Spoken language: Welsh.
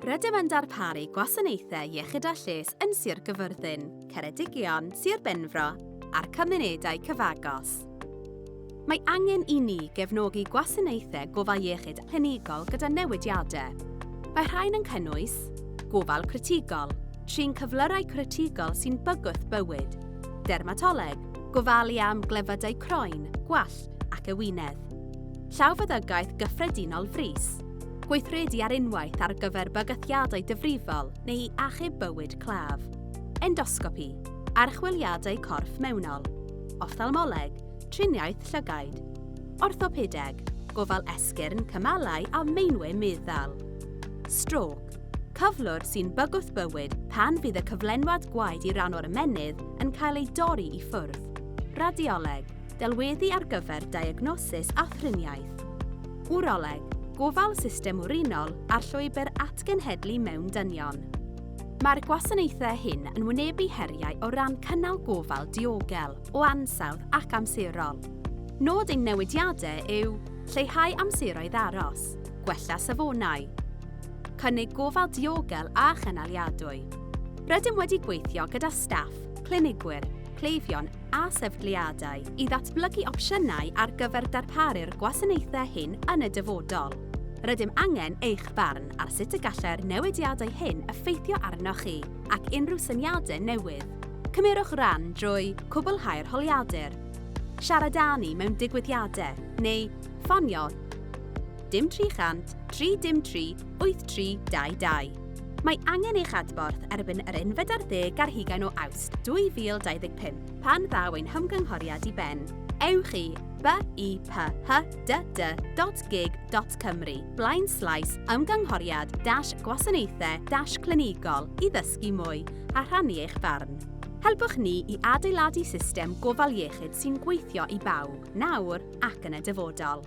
Rydym yn darparu gwasanaethau iechyd a lles yn Sir Gyfyrddin, Ceredigion, Sir Benfro a'r cymunedau cyfagos. Mae angen i ni gefnogi gwasanaethau gofal iechyd clinigol gyda newidiadau. Mae rhain yn cynnwys, gofal critigol, trin cyflyrau critigol sy'n bygwth bywyd, dermatoleg, gofalu am glefydau croen, gwallt ac ewinedd, llawfeddygaeth gyffredinol frys, Gweithredu ar unwaith ar gyfer bygythiadau difrifol neu i achub bywyd claf. Endosgopi, archwiliadau corff mewnol. Offthalmoleg, triniaeth llygaid. Orthopedeg, gofal esgyrn, cymalau a meinwe meddal. Strôc, cyflwr sy'n bygwth bywyd pan fydd y cyflenwad gwaed i ran o'r ymennydd yn cael ei dorri i ffwrdd. Radioleg, delweddu ar gyfer diagnosis a thriniaeth. Wroleg, gofal system wrinol a'r llwybr atgenhedlu mewn dynion. Mae'r gwasanaethau hyn yn wynebu heriau o ran cynnal gofal diogel, o ansawdd ac amserol. Nod ein newidiadau yw lleihau amseroedd aros, gwella safonau, cynnig gofal diogel a chynaliadwy. Rydym wedi gweithio gyda staff, clinigwyr, cleifion a sefydliadau i ddatblygu opsiynau ar gyfer darparu'r gwasanaethau hyn yn y dyfodol. Rydym angen eich barn ar sut y gallai'r newidiadau hyn effeithio arnoch chi ac unrhyw syniadau newydd. Cymerwch ran drwy cwblhau'r holiadur, siarad â ni mewn digwyddiadau neu ffonio dim 300 303 8322. Mae angen eich adborth erbyn yr unfed ar ddeg ar hugain o Awst 2025, pan ddaw ein hymgynghoriad i ben. Ewch i biphydd.gig.cymru blaen slaes ymgynghoriad dash gwasanaethau dash clinigol i ddysgu mwy a rhannu eich barn. Helpwch ni i adeiladu system gofal iechyd sy'n gweithio i bawb, nawr ac yn y dyfodol.